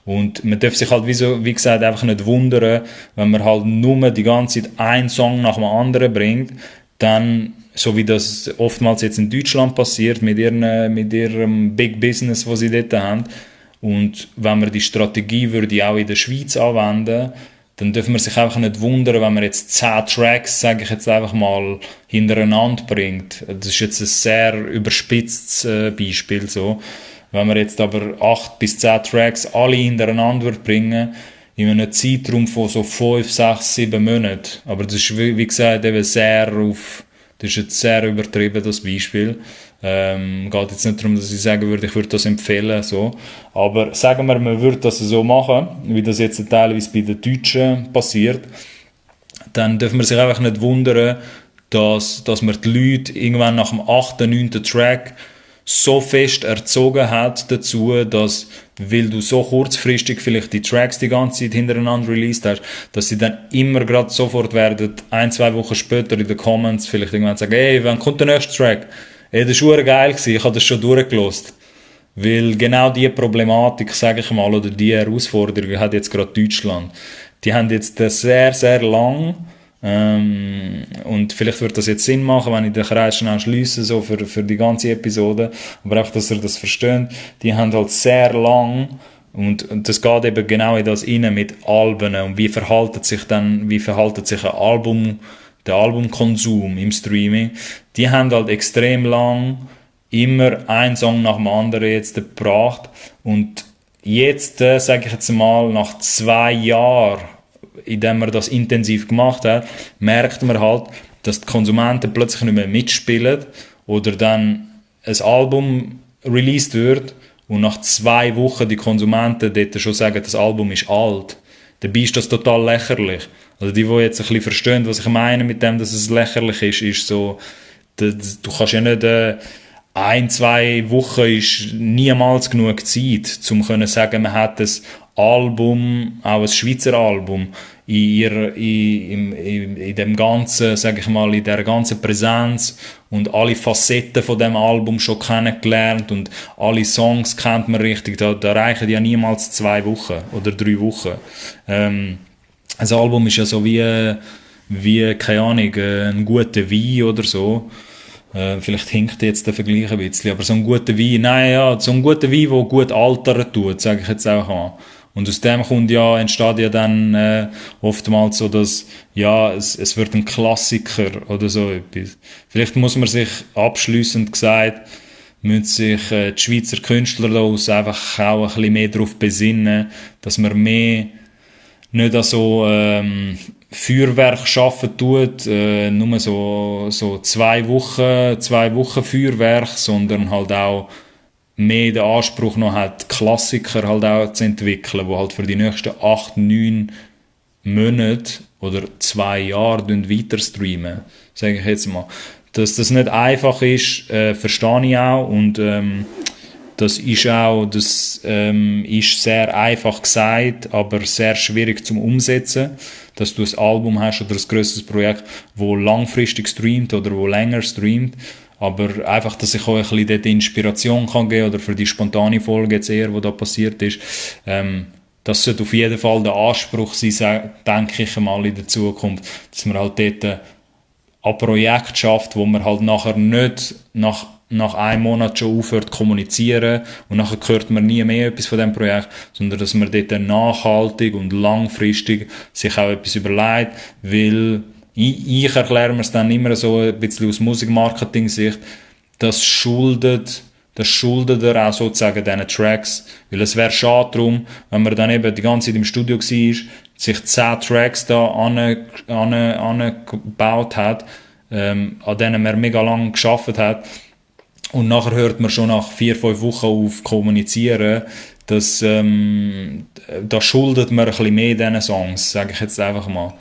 Und man darf sich halt, wie gesagt, einfach nicht wundern, wenn man halt nur die ganze Zeit einen Song nach dem anderen bringt, dann, so wie das oftmals jetzt in Deutschland passiert, mit ihrem Big Business, was sie dort haben. Und wenn man die Strategie würde auch in der Schweiz anwenden, dann dürfen wir sich einfach nicht wundern, wenn man jetzt 10 Tracks, sage ich jetzt einfach mal, hintereinander bringt. Das ist jetzt ein sehr überspitztes Beispiel so. Wenn man jetzt aber 8 bis 10 Tracks alle hintereinander bringen, in einem Zeitraum von so 5, 6, 7 Monaten. Aber das ist, wie gesagt, eben das ist jetzt sehr übertrieben, das Beispiel. Geht jetzt nicht darum, dass ich sagen würde, ich würde das empfehlen, so. Aber sagen wir, man würde das so machen, wie das jetzt teilweise bei den Deutschen passiert, dann dürfen wir sich einfach nicht wundern, dass man die Leute irgendwann nach dem 8., 9. Track so fest erzogen hat dazu, dass, weil du so kurzfristig vielleicht die Tracks die ganze Zeit hintereinander released hast, dass sie dann immer gerade sofort werden, 1, 2 Wochen später in den Comments vielleicht irgendwann sagen, ey, wann kommt der nächste Track? Ey, das war geil gewesen, ich habe das schon durchgelost. Weil genau diese Problematik, sage ich mal, oder diese Herausforderung hat jetzt gerade Deutschland. Die haben jetzt sehr, sehr lang, und vielleicht wird das jetzt Sinn machen, wenn ich den Kreis schnell schliesse, so für die ganze Episode, aber einfach, dass ihr das versteht, die haben halt sehr lang, und das geht eben genau in das rein mit Alben, und wie verhaltet sich ein Album, der Albumkonsum im Streaming, die haben halt extrem lang immer einen Song nach dem anderen jetzt gebracht, und jetzt, sage ich jetzt mal, nach 2 Jahren, indem man das intensiv gemacht hat, merkt man halt, dass die Konsumenten plötzlich nicht mehr mitspielen oder dann ein Album released wird und nach 2 Wochen die Konsumenten dort schon sagen, das Album ist alt. Dabei ist das total lächerlich. Also die jetzt ein bisschen verstehen, was ich meine mit dem, dass es lächerlich ist so, du kannst ja nicht 1, 2 Wochen ist niemals genug Zeit, um zu sagen, man hat ein Album, auch ein Schweizer Album, in dem ganzen, sage ich mal, in der ganzen Präsenz und alle Facetten von dem Album schon kennengelernt und alle Songs kennt man richtig, da reichen ja niemals 2 Wochen oder 3 Wochen. Ein Album ist ja so wie keine Ahnung, ein guter Wein oder so. Vielleicht hinkt jetzt der Vergleich ein bisschen, aber so ein guter Wein, so ein guter Wein, der gut altern tut, sage ich jetzt auch mal. Und aus dem entsteht ja dann oftmals so, dass es wird ein Klassiker oder so etwas. Vielleicht muss man sich abschliessend gesagt, müssen sich die Schweizer Künstler daraus einfach auch ein bisschen mehr darauf besinnen, dass man mehr nicht an so Feuerwerk schaffen tut, nur so 2 Wochen Feuerwerk, sondern halt auch mehr den Anspruch noch hat, Klassiker halt auch zu entwickeln, die halt für die nächsten 8, 9 Monate oder 2 Jahre weiter streamen, sage ich jetzt mal. Dass das nicht einfach ist, verstehe ich auch, und das ist sehr einfach gesagt, aber sehr schwierig zum Umsetzen, dass du ein Album hast oder ein grosses Projekt, wo langfristig streamt oder wo länger streamt, aber einfach, dass ich euch ein bisschen dort Inspiration kann geben oder für die spontane Folge jetzt eher, die da passiert ist, das sollte auf jeden Fall der Anspruch sein, denke ich mal in der Zukunft, dass man halt dort ein Projekt schafft, wo man halt nachher nicht nach einem Monat schon aufhört zu kommunizieren und nachher hört man nie mehr etwas von diesem Projekt, sondern dass man dort nachhaltig und langfristig sich auch etwas überlegt, weil ich erkläre mir es dann immer so ein bisschen aus Musikmarketing-Sicht, das schuldet er auch sozusagen diesen Tracks, weil es wäre schade drum, wenn man dann eben die ganze Zeit im Studio war, sich 10 Tracks da angebaut hat, an denen man mega lang gearbeitet hat, und nachher hört man schon nach 4, 5 Wochen auf kommunizieren, dass da schuldet man ein bisschen mehr diesen Songs, sage ich jetzt einfach mal.